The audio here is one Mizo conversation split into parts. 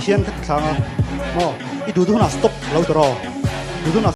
Tihian ka ti thlang a, maw i duh duh hunah stop lo ti rawh, duh duh hunah.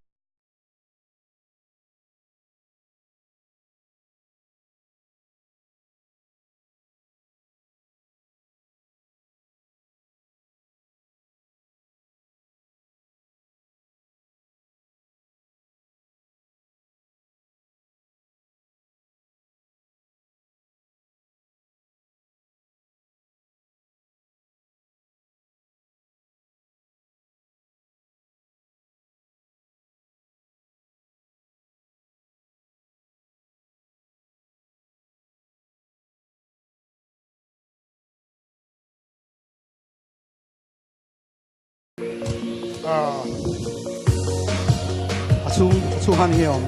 A chhung a chhung han nge awm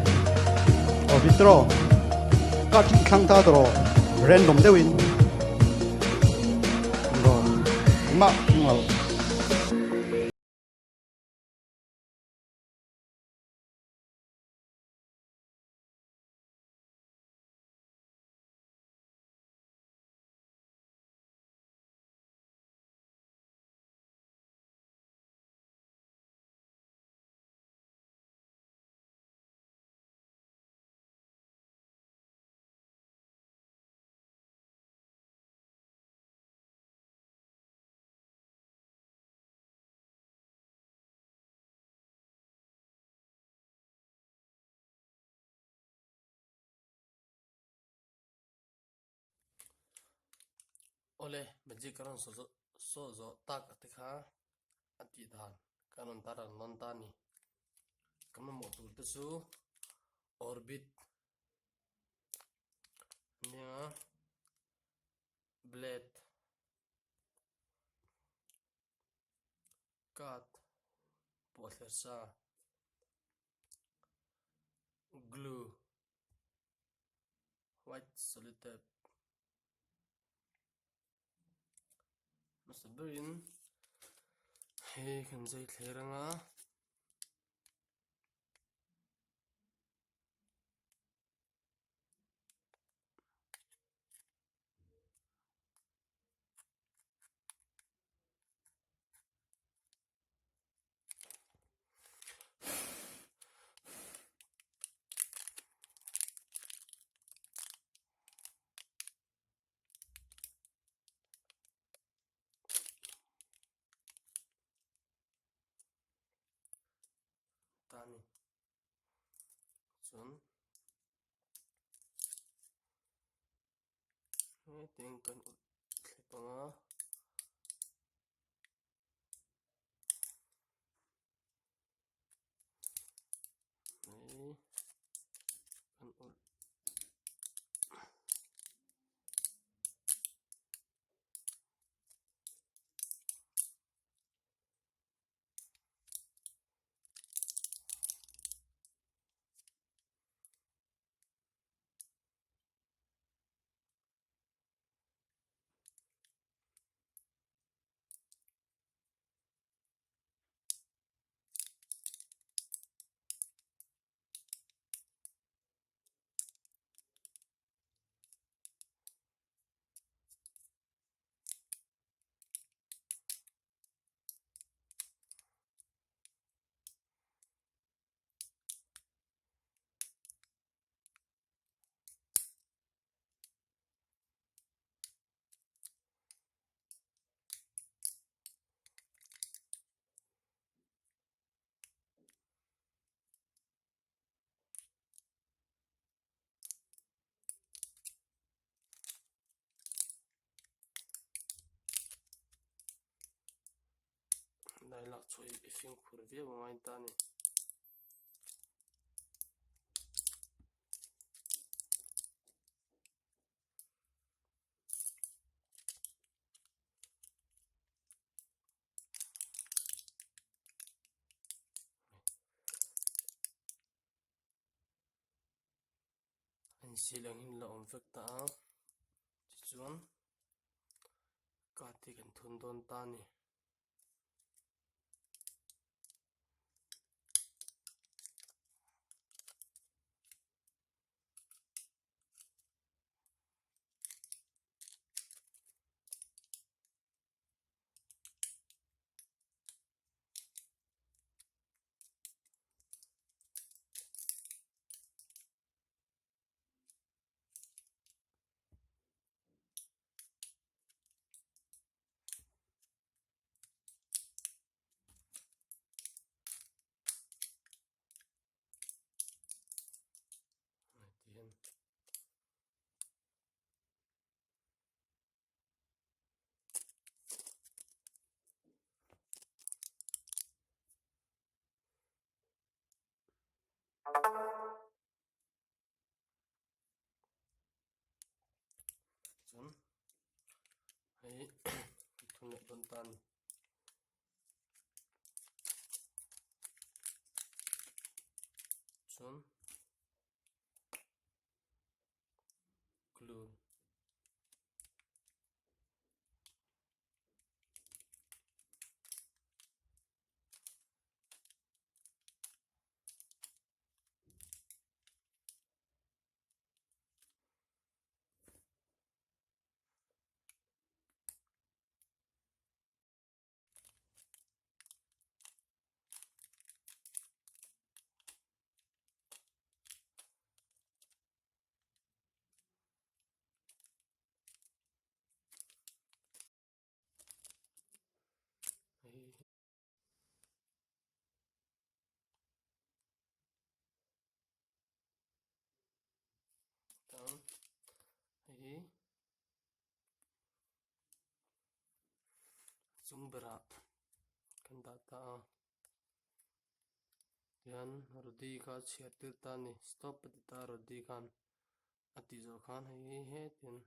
aw vitro ka thing thlang ta tawh random deuhin engmah englo. Awle, magic ka rawn saw zawh tak te kha a tih dan ka rawn tar ang nawn ta a ni. Ka mamawh tur te chu orbit nia blade card pawhthler sa glue white solid tape hmasa berin hei kan zai thler anga. Ta ni chuan hetiang kan ulh thlep ang a. Hei kan ulh. Dailak chu i fimkhur viau a ngai ta a ni. An sil ang hi la awm vek ta a tichuan card hi kan thun dawn ta a ni. thun leh dawn ta a ni. Chuan glue Hei tang hei hi chung berah kan dah ta a tihian Rody kha a chhiar tir ta a ni stop a ti ta a Rody khan a tih zawh khan hei hi hetin.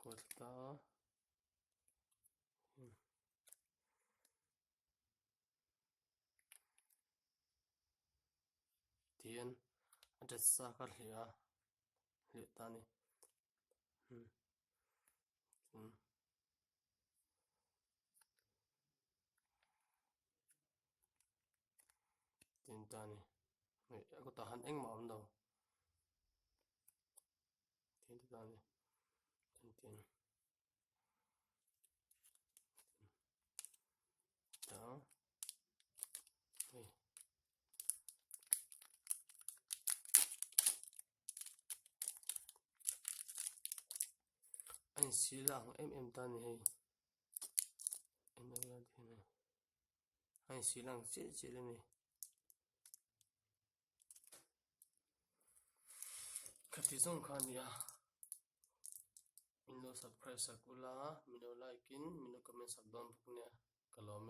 Kuat ta Tihian a that sa kha hliah a hliah ta a ni Tin ta a ni a kutah han engmah a awm lo. Tin ta a ni tin tin ta hei a insil ang em em ta a ni hei a insil ang chiah chiah a ni. Khati zawng kha a nia min lo subscribe sak ula min lo like in min lo comment sak dawn bawk nia ka lawm e.